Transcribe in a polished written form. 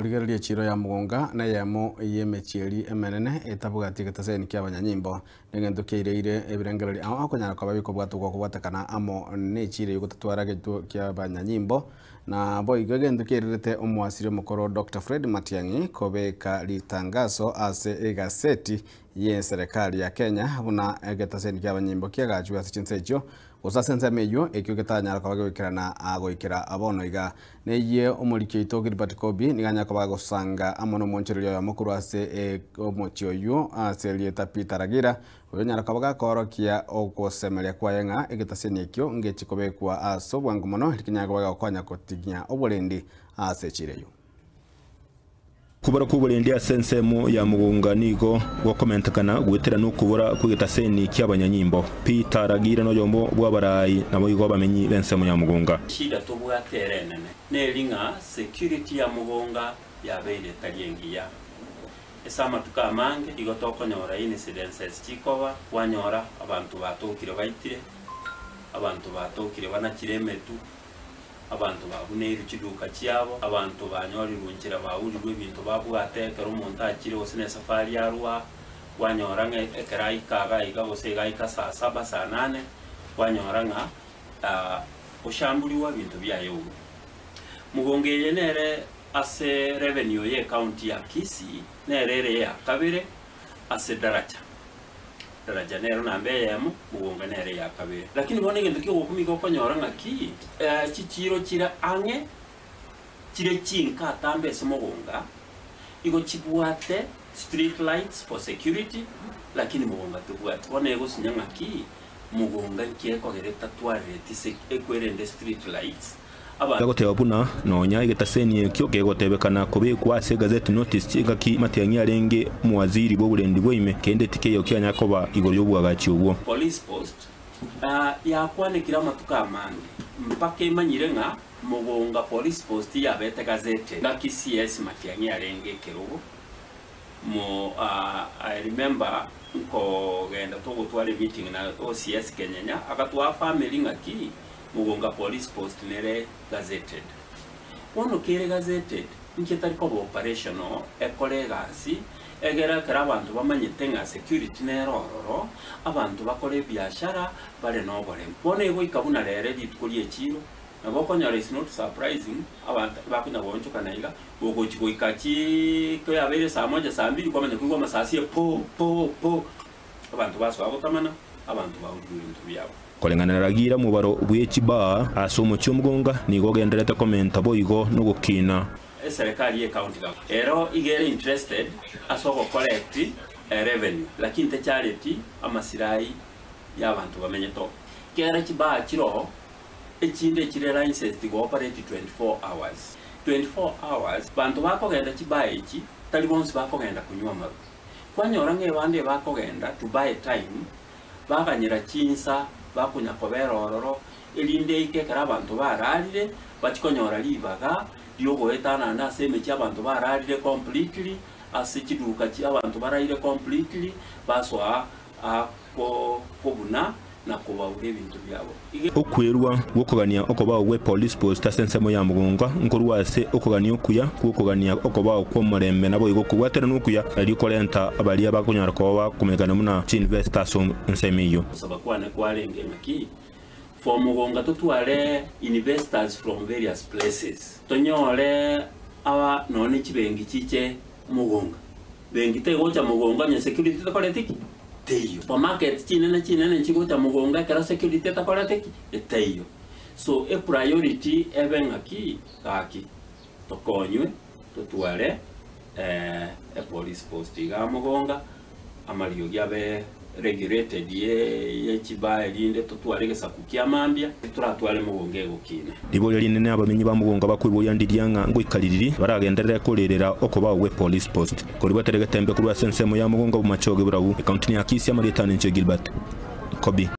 Rigereria echiro ya Mugunga neyemo y'emechieri emenene etabwati egetaseni kia abanyanyimbo, negento kiaireire ebirengererio ao okonyara koba bikobwatwa gokobwatekana amo nechiro eyio gotatwara egetuo kia abanyanyimbo. Na boigo egento kiairerete omoasiri omokoro Doctor Fred Matiang'i kobeka ritangaso ase egaseti y'eserekari ya Kenya buna egetaseni kia abanyanyimbo kiagachwe ase chinsa echio Gose ase ensemo eyio, ekio getanyara koba gegoikerana goikera bono iga. Neyie omoriki oito Gilbert Kobi nigo anyare koba agosanga amo nomonchoreria oyomo korwa ase omochie oyio ase erieta Peter Ragira, oyo onyara koba gakoorokia ogosemeria kwaye ng'a egetaseni ekio ngechi kobekwa ase obwango mono erio kenyare koba gegokonya gotigia oborendi ase echiro eyio. Kobora kw'oborendi ase ensemo ya mogonga nigo gokomentekana goetera nokobora kw'egetaseni ki'abanyanyimbo. Peter Ragira noyomo bw'abarai naboigo abamenyi b'ensemo ya mogonga. Shida tobwate ere enene neri ng'a security ya mogonga yabeire etari engiya. Ase amatuko amange igo tokonyora incidences chikoba, kwanyora abanto batokire baitire, abanto batokire banachire emetu, Abanto babuneirwe chiduka chiabo, abanto banyorirwe nchera baurirwe ebinto babwate ekero omonto achire gose nesafari arwa, kwanyora ng'a ekero aika iga iga gose iga aika saa saba saa nane, kwanyora ng'a oshambuliwa ebinto biaye ourwe. Mogongo eye nere ase revenue ye ecounty ya Kisii, nere ere eya kabere ase daraja. Daraja nero namba eyemo, mogonga nere eya kabere. Lakini bono egento ki'ogokumia igo okonyora ng'aki, chichiiro chire ang'e chire chinka atambe ase mogonga, igo chibwate street lights for security, lakini mogonga tebwati. Bono egosinya ng'aki, mogonga nki ekogera etatwarereti sec ekwerende street lights, Agoteba buna nonya egetaseni ekio kegotebekana kobekwa ase egazeti notice chingaki Matiang'i arenge omowaziri bw'oborendi bwaime, kende tikeiyo kianya koba igoro y'oboagachi obwo. Police post yakwanekire amatuko amange mpaka emanyire ng'a Mogonga police post yabete gazetted. Ngaki CS Matiang'i arenge ekerogo mo I remember nkogenda togotwara emeeting na OCS Kenyenya agatwaa family ng'aki Mugunga police post nere gazetted. Bono kere gazetted inki etari koba operational ekore egasi egere ekero abanto bamanyete ng'a security nere ororo, abanto bakore ebiashara bare na oboremu. Bono egoika buna rero rituko rie echiro nabo okonyora it's not surprising abanto bakonya goonchokana iga gogochi goika chii koyabeire saa moja saa mbili kwamanya koigwa amasasi po po po abanto basoa gotamana abanto baurigwe ebinto biabo. Koreng'ana na Ragira omobaro bwe chibaa ase omochie omogonga nigo ogendererete komenta boigo nogokina. Eserekari ye county government ero iga ere interested ase ogo collect revenue lakini techareti amasirai ya abanto bamenyete oo. Kera chibaa chiroo echinde chire licensed go operate 24 hours. 24 hours banto bakogenda chibaa echi tari bonsi bakogenda konywa amarwa. Kwanyora ng'a ebande ebakogenda to buy time Baganyera chinsa bakonya kobera ororo, erinde eike ekero abanto bararire, bachie konyora ribaga ri'ogoetanana ase emechie abanto bararire completely, ase chiduka chi abanto baraire completely, basoa aa kobuna na kobaura ebinto biabo. Iga. Okwerua gw'okogania okobao gwe police post ase ensemo ya Mugunga nkorwa ase okogania okuya gw'okogania okobao kw'omorembe naboigo okobwaterana okuya erio korenta baria bakonyara koba bakomanyekana buna chiinvesta ase ensemo eyio. Gosaba kwane kwarenge ng'aki for Mugunga totware investors from various places tonyore aba nonye chibenki chiche Mugunga benki tegocha Mugunga onye security tekoreti ki? Teiyo. Supermarkets chinene chinene nchigocha mogongo ekero security etakorete ki? Etaiyo. So e priority ebe ng'aki? Gaki tokonywe totware e police post igaa mogonga, amariogi abe regulated ye chibaa erinde totware egesaku kia mambia, toratware mogongo egokina. Riboria rinene abamenyi ba mogonga bakoiboria ndiria ng'a ngoika ririri baragenderere korerera okobao gwe police post. Koribwatera egetembe korwa ase ensemo ya mogongo bomachoge borabu, ekaunti ya Kisii amarieta ane inche Gilbert Kobi.